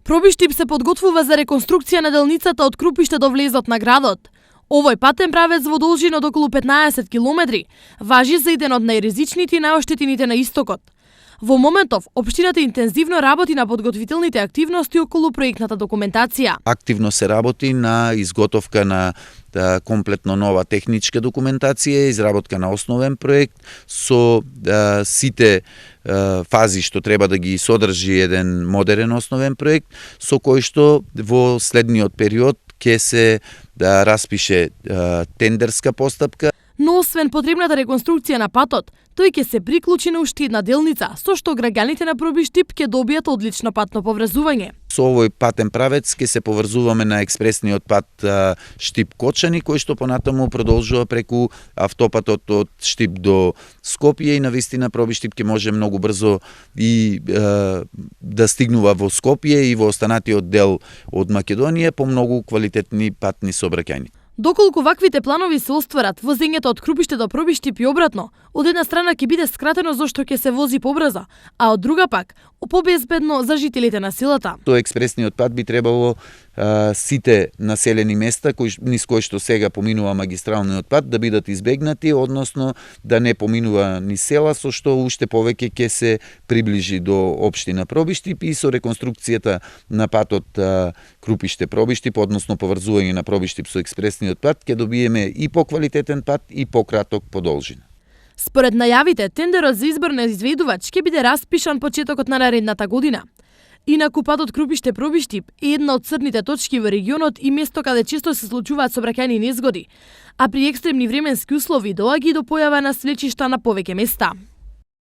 Пробиштип се подготвува за реконструкција на делницата од Крупиште до влезот на градот. Овој патен правец во должина од околу 15 километри важи за еден од најризичните и наоштетените на истокот. Во моментов, општината интензивно работи на подготвителните активности околу проектната документација. Активно се работи на изготовка на комплетно нова техничка документација, изработка на основен проект со сите фази што треба да ги содржи еден модерен основен проект, со кој што во следниот период ќе се распише тендерска постапка. Но освен потребната реконструкција на патот, тој ќе се приклучи на уште една делница, со што граѓаните на Пробиштип ќе добијат одлично патно поврзување. Со овој патен правец ќе се поврзуваме на експресниот пат Штип-Кочани, кој што понатаму продолжува преку автопатот од Штип до Скопје и навистина Пробиштип ќе може многу брзо и да стигнува во Скопје и во останатиот дел од Македонија по многу квалитетни патни сообраќајни. Доколку ваквите планови се остварат, возењето од Крупиште до Пробиштип и обратно, од една страна ќе биде скратено зашто ќе се вози побрзо, а од друга пак побезбедно за жителите на селата. Тој експресниот пат би требало сите населени места низ кои што сега поминува магистралниот пат да бидат избегнати, односно да не поминува ни села, со што уште повеќе ќе се приближи до општина Пробиштип и со реконструкцијата на патот Крупиште-Пробиштип, односно поврзување на Пробиштип со експресниот пат, ќе добиеме и поквалитетен пат и пократок по должина. Според најавите, тендерот за избор на изведувач ќе биде распишан почетокот на наредната година. Инаку патот Крупиште-Пробиштип е една од црните точки во регионот и место каде често се случуваат сообраќајни незгоди, а при екстремни временски услови доаѓа и до појава на свлечишта на повеќе места.